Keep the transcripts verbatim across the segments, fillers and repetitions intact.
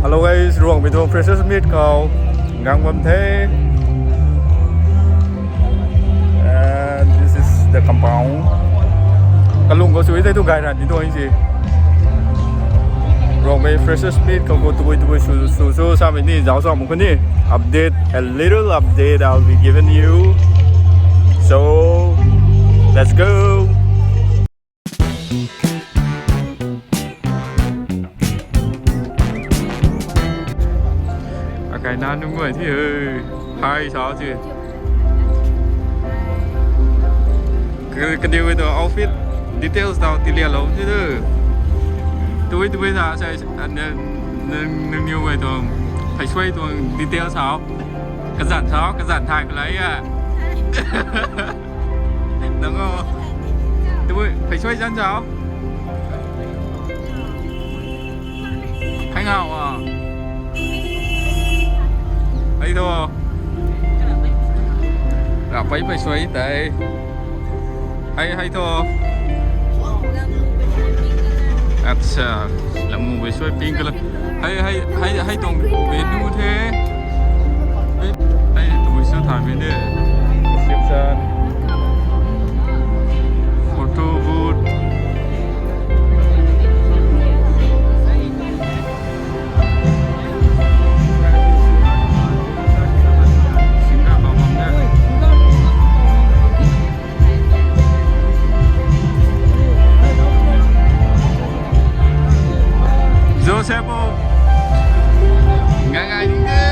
Hello guys, Ruangmei tuang freshers meet khou gang bam the. And this is the compound. Kalung khou sui the tu gay ran di tuang si. Ruangmei freshers meet khou khou tabui tabui su su su samei ni zauc sa mu kuni. Update, a little update I'll be giving you. So, let's go. Akai na nunc guay thi, hai sa chi. Ka, kaniw tuang outfit details tau tilialou thi tu. Tui tui sa sa, nang, nang, nangniw guay tuang pheysuai tuang details sa. Kazanc sa, kazanc thay kalai a. Nang o. Tui pheysuai zanc sa. Hei ngau a. Hei thu. Ra pei pheysuai tei. Hei, hei thu. Acha, lamu pheysuai pink colour. Hei, hei, hei, hei tuang venue the. Hei, hei tuang sa than mei de. Reception. Photo booth. Joseph o. Ngai ngai ding de.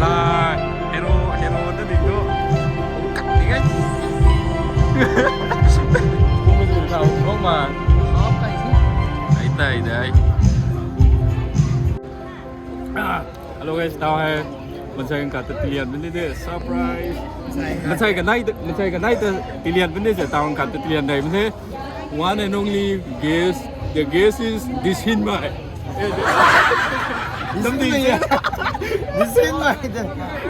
Lai, hero, hero ta ding tu. Kat ding ai. Kung ma kung thau kung ma. Ai tai dai. Ah, hello guys, tau hei. Mansei khat ta tilian bam ni de, surprise. Mansei kanei, mansei kanei ta tilian bam ni se, tau khat ta tilian dai bam ni. One and only guest, the guest is Disinmei. Namdisin. Disinmei.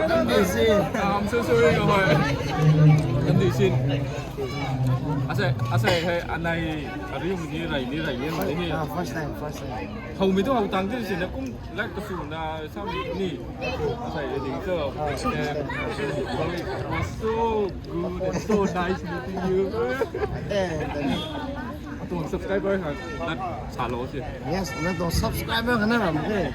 Namdisin. I'm so sorry, oh, Namdisin. Asei, asei hei anei ariu ni rai ni rai ni ni. Ah, first time, first time. Howmei tu how tang di sina kum lak kasuna sam ni. Asei ding so. Ah, first time. Very, was so good and so nice meeting you. Eh, thank you. Atuang subscriber ha, nat sa lo si. Yes, nang tuang subscriber kha na ram the.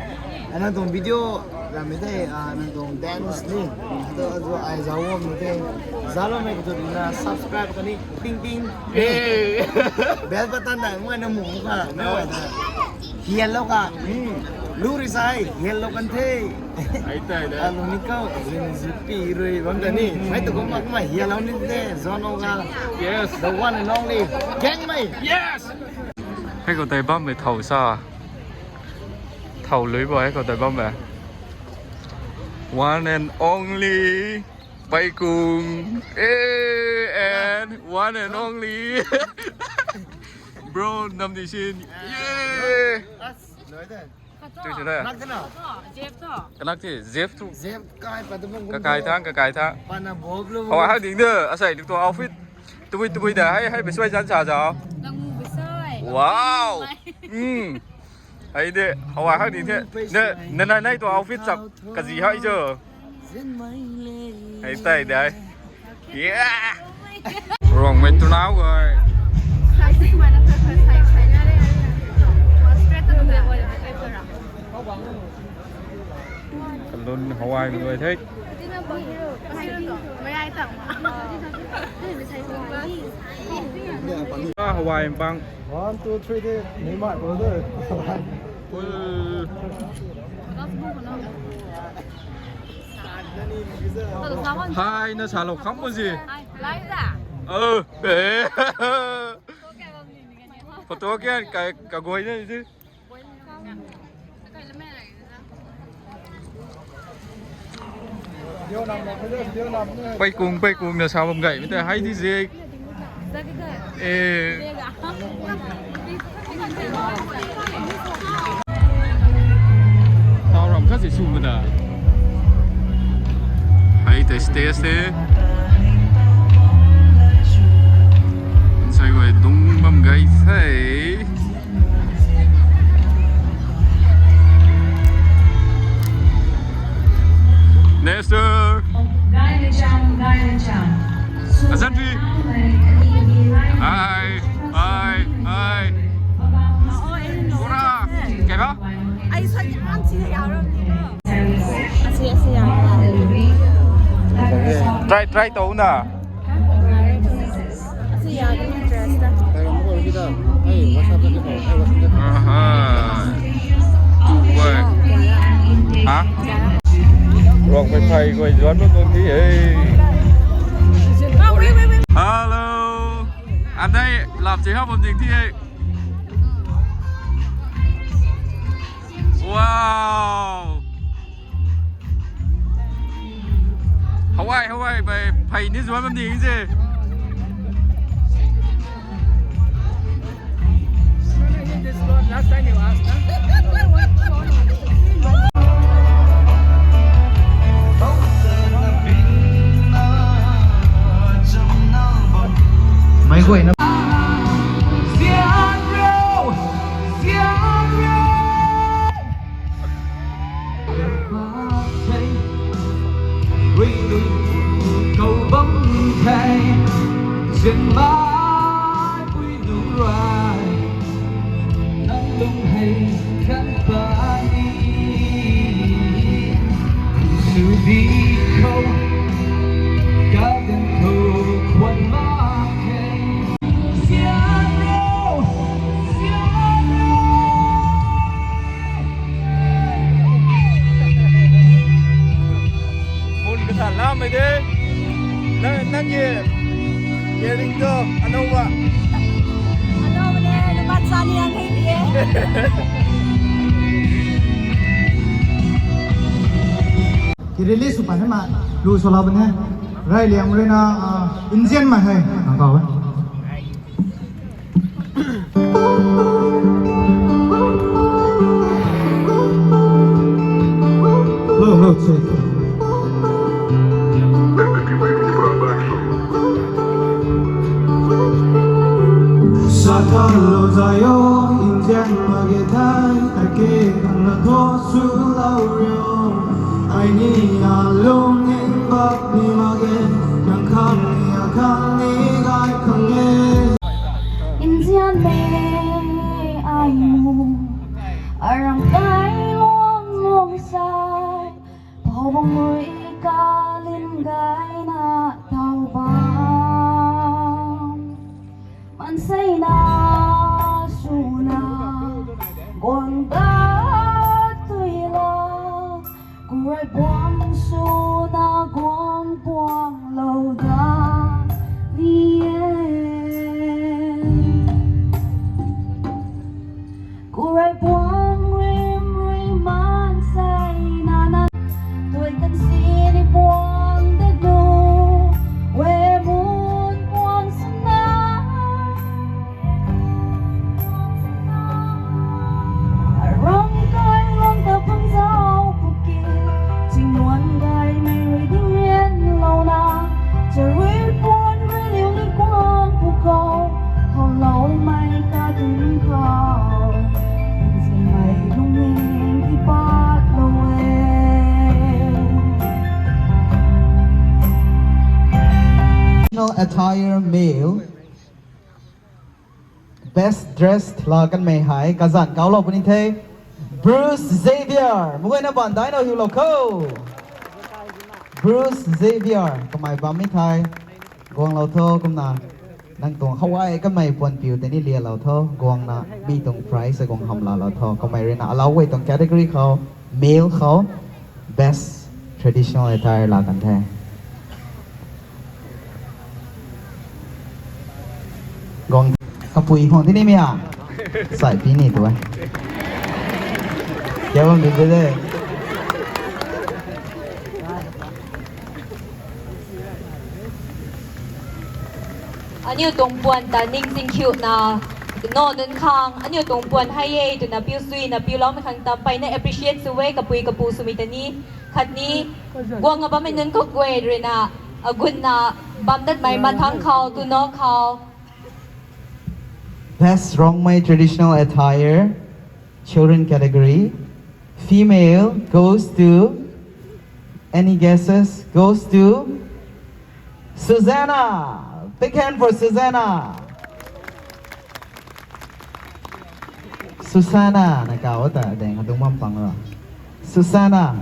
Nang tuang video ram the, ah, nang tuang dance ni. Atu, atu ai zauc bam the. Zaucloumei kha tu na subscribe kani ting ting. Eh. Bell button dai mo na mu kha na wa da. Hialou kha. Hmm. Lu ri sai, hialou kan the. Ai tai da. Alu ni kau, zin zipi rui bam da ni. Mai tu kum mak ma hialou ni de, Zono ga. Yes. The one and only Gangmei. Yes. Hei khou tei bammei thow sa. Thow lui bo hei khou tei bammei. One and only Peikung. Eh, and one and only. Bro, Namdisin. Yeah. As, noi de. Tui si de. Kanak the na? Jeff tho. Kanak the, Jeff thu. Jeff kai pa tu bang. Kakai thang, kakai thang. Pana bob lo. Hawai hak ding de, asei ding tu outfit. Tui, tui da, hei, hei, pheysuai zanc sa zau. Nang mu pheysuai. Wow. Hmm. Hei de, hawai hak ding the. Ne, ne, ne, ne, tu outfit chap kazi hei cho. Hei tai dai. Yeah! Ruangmei tunau guay. Kalun Hawai mei guay the. Ah, Hawai bang. One, two, three, de. Ni mai ko de. Full. Hai, na salou kham mo si. Hai, live da. Oh, eh. Photo kya ka, ka goi na si. Peikung, Peikung na sa bam gay mei tei hai di zik. Eh. Tau ram khat si sw ma da. Hei tei stage tei. Sai guay dung bam gay the. Azanpi. Ai, ai, ai. Ora, kaiba? Ai, sa ni ang si ya ram ni ko. Asi, asi ya. Try, try tou na. Asi ya ni dress ta. Aha. Tu bai. Ha? Rong bai phai guay zuan bam bam di e. Hello. Anei lap che ha bam ding di e. Wow. Hawai, Hawai bai phai ni zuan bam ding se. Mei guayna. Mun kasa lamei de. Nang, nang ye, ye ring do, anouba. Anouba ne, lupa chani ang hei ye. Ki release sw pan he ma, lu sw la ban he. Rai liang rui na, ah, Indian ma he. Nang kau e. Hello, hello, check. Sa ta lo zai o, Indian mak ge thei, ta ke khang na tho sw lou rio. Ai ni a lung ning bak ni mak ge, khang khang ni a khang ni gay khang e. Indian mei ai mu, arang kai luang luang sai, thau bang rui kalin gay na thau bang. Mansei na swna guang da tui la, kuray buang swna guang buang lou da ni e. Kuray buang rim rim mansei na na, tui kan si ni buang de nu, we mun buang swna. Rang kai rang ta pang zau pu ki, ching nuan gay mei rui ding rian lou na, charui puan rui liu ni kuang pu khou, khou lou mei ka dun khou, bun si mei lung ning ki pat lou e. Traditional attire male. Best dressed la kanmei hei kazanc kauclou puni the. Bruce Xavier, mei guayna baan daicna hiulou kho. Bruce Xavier, kamei bammei thei guanglou tho kumna. Nang tuang hawai kamei puan piu tei ni lialou tho, guangna mi tuang prize guang hamh laalou tho. Kamei ruina alau guay tuang category khou, male khou, best traditional attire la kan the. Guang kapui khang tini mi a. Sai pi ni tu e. Kya bam di de de. Aniu tuang puan ta ning zing khiuna, no nunc khang aniu tuang puan hei e twna piu suina piuloumei khang ta mpeyna appreciate sw e, kapui kapu swmei ta ni. Khatni guang a bammei nunc kaguay ruina, agunna bam datmei mathangc khou, tuno khou. Best Rongmei traditional attire, children category, female goes to, any guesses? Goes to Susanna. Big hand for Susanna. Susanna, na kau ta deng adung mam pang ro. Susanna.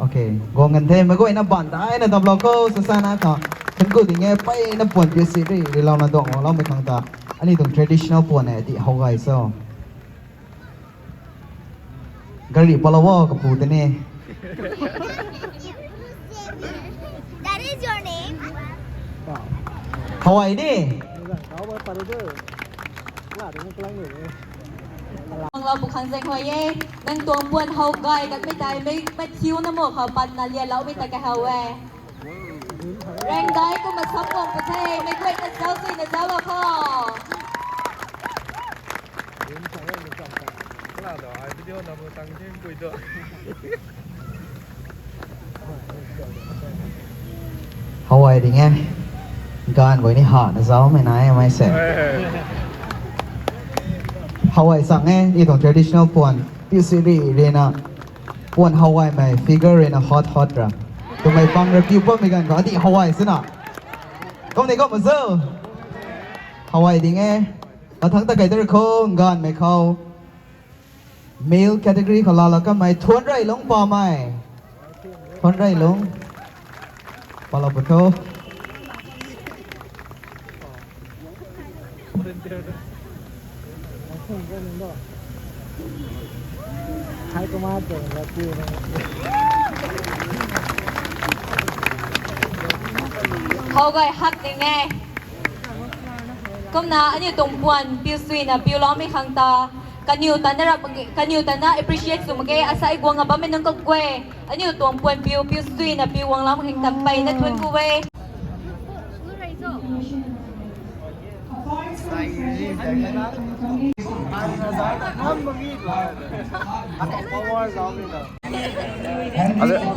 Okay, guang kan the, mei guayna ban dai na dam lou kho, Susanna kha. Kan ku ding e, peyna puan piu si ri, ri lou na duang lou mei khang ta. Ani tuang traditional puan e, di how gay so. Gari pala wo kapu tini. That is your name? How ai ni? Ang lau pu khang zeng huai e, nang tuang puan how gay kat mei tei, mei, mei thiu na mo khou pat na lia lou mei ta ka how e. Rang dai kum masam guang pu the, mei guay na zau zui na zau lou kho. How ai ding e. Gan guay ni ha na zau mei nai mei se. How ai sang e, ni tuang traditional puan. Piu si ri ri na. Puan how ai mei figure ri na hot hot ra. Tumei pang ra piu pam mei gan khou. Adi how ai sina. Kum ni kum ma zau. How ai ding e. Kathang ta kai der khou, ngan mei khou. Male category khou lala kamei, Thuanreilung Pamei. Thuanreilung. Pala putho. How gay hak ding e. Kumna aniu tuang puan piu suina piu loumei khang ta, kaniw ta na rap, kaniw ta na appreciate sw mak ge, asai guang a bammei nunc kaguay, aniu tuang puan piu, piu suina piu guang loumei khang ta mpeyna thuan ku e.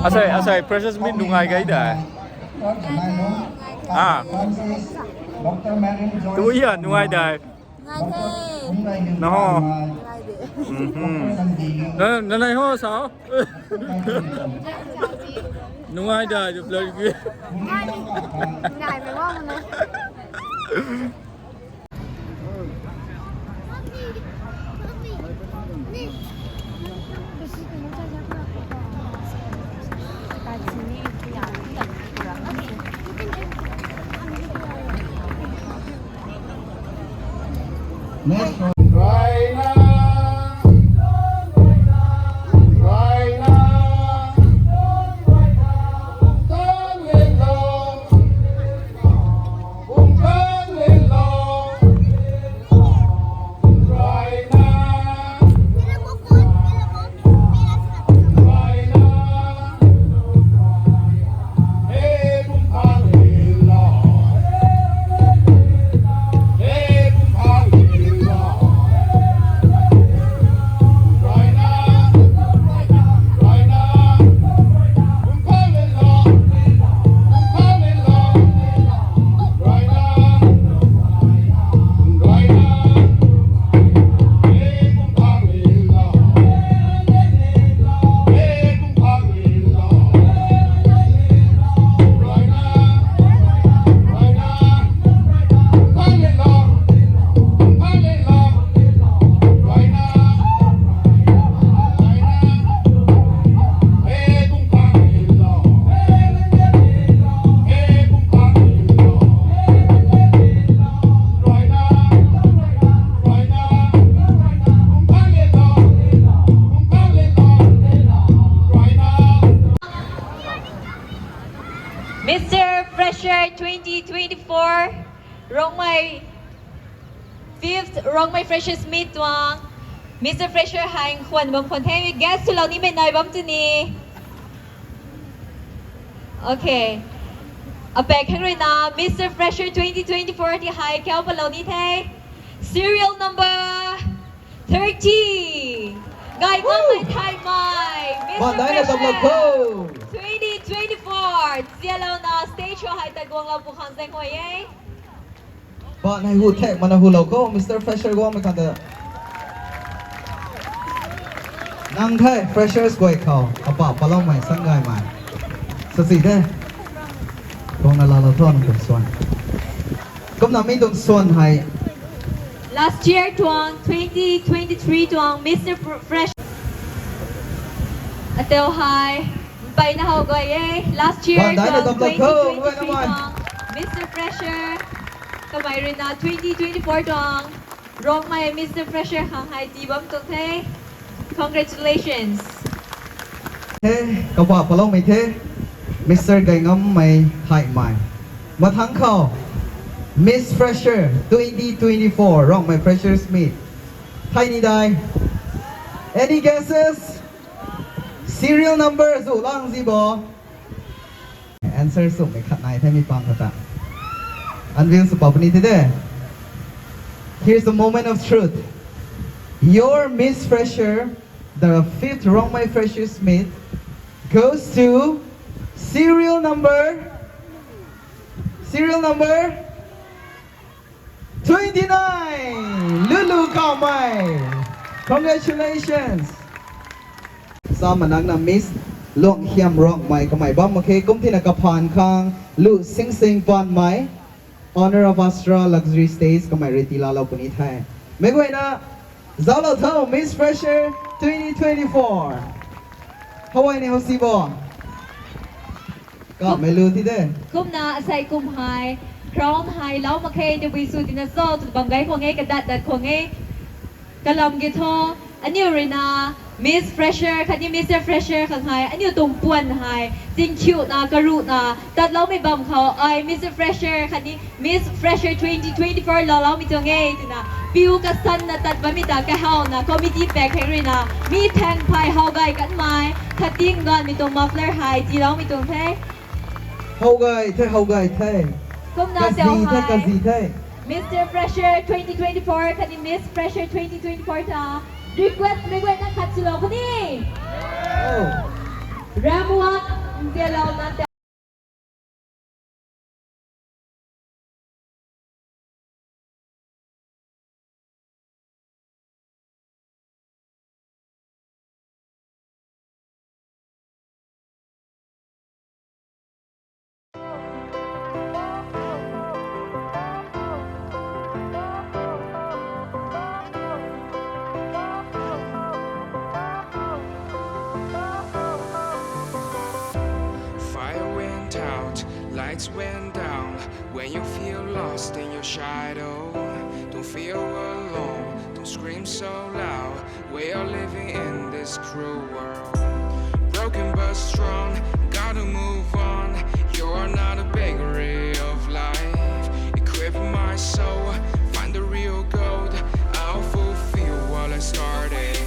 Asei, asei, precious meet nungai gai dai. Ah. Tu ya nungai dai. Ngai the. Na ho. Ngai de. Mhm. Na, na nai ho sao. Nungai dai du plan ki. Ngai me wang na. Mister Fresher twenty twenty-four, Rongmei, fifth Rongmei Freshers Meet tuang Mister Fresher hei khwan bam khwan the, guest swlou nimei nai bam tuni. Okay. Apaek khang rui na Mister Fresher twenty twenty-four ti hei kau palou ni the. Serial number thirty. Gai Woo! Ngamei Thaymei, Mister Ban dai na Fresher tam lou kho. Twenty twenty-four. Zialou na stage show hei ta guang lou pu khang zeng huai e. Ba nai hu thek mana hu lou kho, Mister Fresher guangmei khang ta. Nang the, freshers guay khou, apa paloumei, sang gaymei. Sasi the. Tuang na lalo tuang tuang suan. Kumna mi tuang suan hei. Last year tuang twenty twenty-three tuang Mister Fr-, Fresh. Ateu hei. Mpeyna how gay e. Last year tuang twenty twenty-three tuang Mister Fresher. Kamei ruina twenty twenty-four tuang. Rongmei Mister Fresher khang hei tii bam tuang the. Congratulations. He, kapa paloumei the, Mister Gaingammei Thaimei. Mathang khou, Miss Fresher twenty twenty-four, Rongmei Freshers Meet. Thaini dai. Any guesses? Serial number zu lang zi bo. Answer sumei khat nai the mi pang khat ta. Unveil sw pau puni the de. Here's the moment of truth. Your Miss Fresher, the fifth Rongmei Freshers Meet, goes to serial number, serial number twenty-nine, Lulu Kamei. Congratulations. Sa manakna Miss Luangkhiam Rongmei kamei bam mak khe, kum thina kaphaan khang Lu Singsing Panmei, owner of Astra Luxury Stays, kamei rui tiilaalou puni the. Meic guayna, zauclou tho, Miss Fresher twenty twenty-four. How ai ni ho si bo? Kamei lu ti de. Kumna asei kum hei, crown hei lou mak khe, tabui sw tina cho, tw bam gay khwang e, kadat dat khwang e. Kalam ki tho, aniu ruina, Miss Fresher, khatni Mister Fresher khang hei, aniu tuang puan hei, tingkhiuna, karuhna, tatloumei bam khou, ai Mister Fresher, khatni Miss Fresher twenty twenty-four lou loumei tuang e, twna, piu kasanna tat bammei ta kahawna, committee pack hei ruina, mi thaeng phay how gay kanmei, khatni ganvmei tuang muffler hei, tiiloumei tuang the. How gay the, how gay the. Kumna teu the, hei, kazi the. Mister Fresher twenty twenty-four, khatni Miss Fresher twenty twenty-four ta, request mei guayna khat swlou puni. Oh. Ramwat Nzialouna teu. Fire went out, lights went down. When you feel lost in your shadow, don't feel alone, don't scream so loud. We are living in this cruel world. Broken but strong, gotta move on. You're not a bakery of life. Equip my soul, find the real gold. I'll fulfill what I started.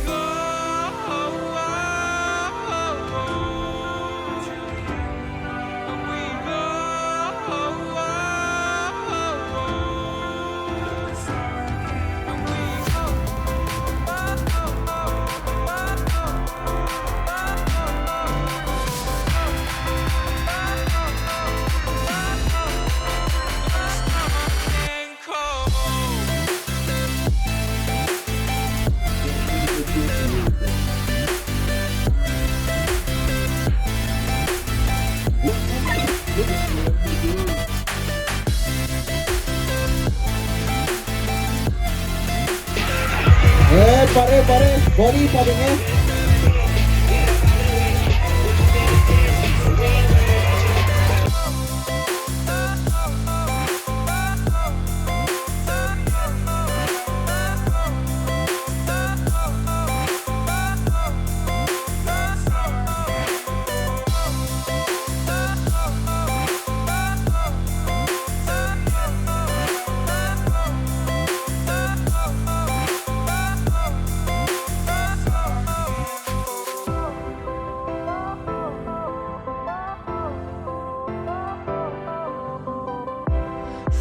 Eh, pare, pare, body pare, eh.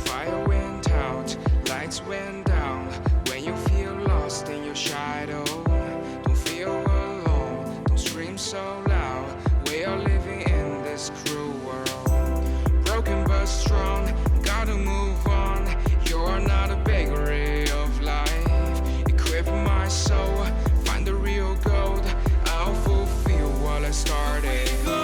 Fire went out, lights went down. When you feel lost in your shadow, don't feel alone, don't scream so loud. We are living in this cruel world. Broken but strong, gotta move on. You're not a bakery of life. Equip my soul, find the real gold. I'll fulfill what I started. Go.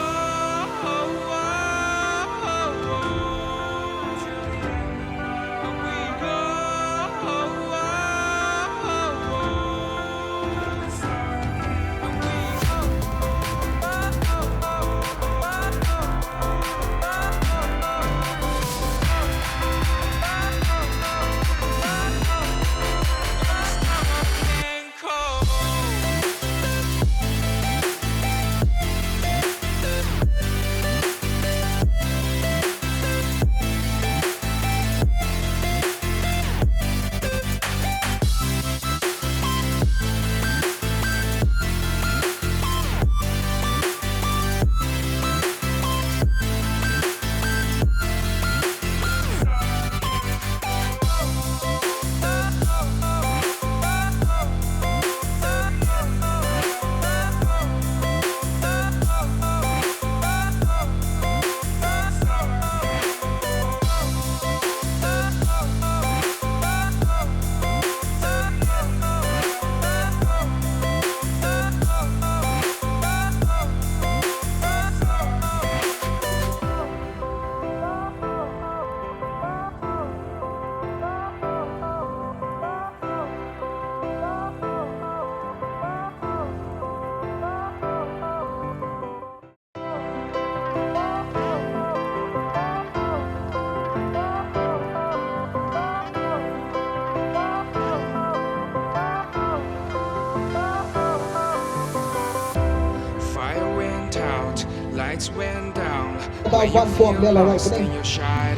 Went down. Tau ban puam le lo rai puni.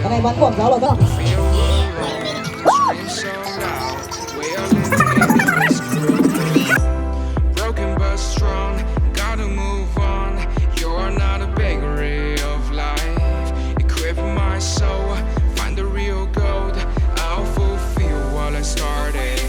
Kanei man puam zau lo ta. Feel alone, scream so loud. We are living in this cruel world. Broken but strong, gotta move on. You're not a vagary of life. Equip my soul, find the real gold. I'll fulfill what I started.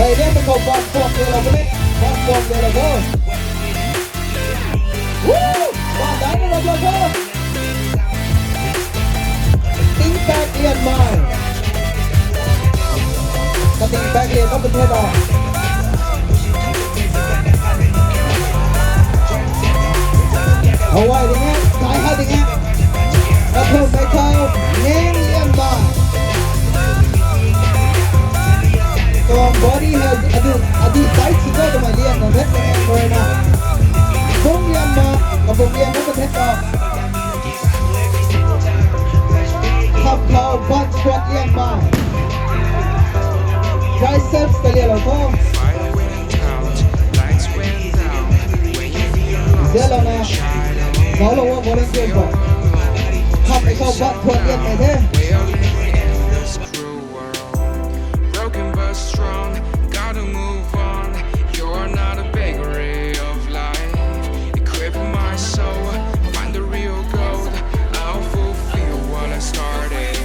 Rey liang ta khou bam puam le lo puni. Bam puam le lo khou. Woo! Bam dai na lo khou. Ting paek lian mai. Ka ting paek lian na pun the na. Hawai ding e, kai ha ding e. Ka thau kai thau, neng lian mai. Tuang body ha, adu, adi kai chi ko twmei lian na ret na neng ko na. Bung lian mai, ka bung lian na pun the na. Khap khou butt squat lian mai. Triceps ta lian lo tho. Zia lo na. Zau lo wo volunteer khou. Khap khou butt squat lian mai the. Broken but strong, gotta move on. You're not a vagary of life. Equip my soul, find the real gold. I'll fulfill what I started.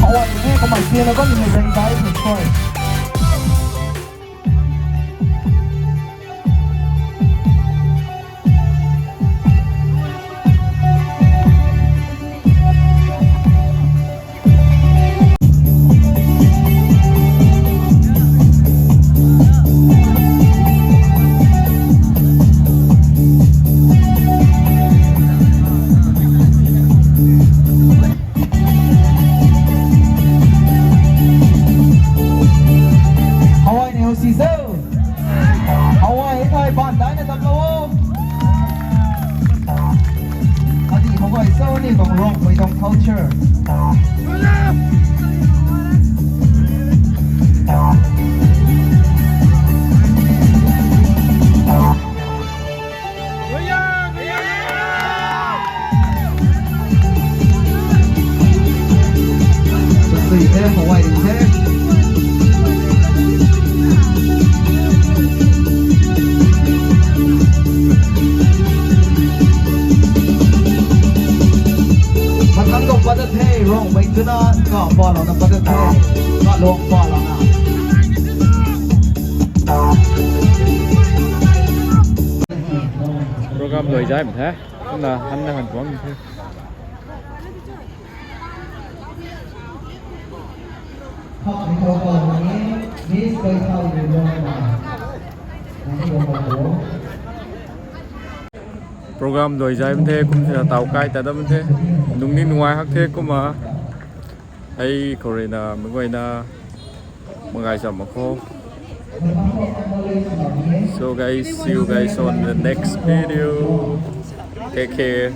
Hawai ni e, kamei tiana bam ni reng dai ni koi. Hawai ni ho si zo. Hawai hei thai ban dai na dam lo. Adi Hawai zo ni tuang Rongmei tuang culture. Mathang khou pat the, Rongmei twna ka palouna pat the, ka luang palouna. Program lui zai mak the. Kumna hamna han tuang the. Program lui zai mak the, kum thina tau kai ta dam the. Nung ni nuai hak the kumna. Hei khou rui na, mei guayna, magai zam mak kho. So guys, see you guys on the next video. Take care.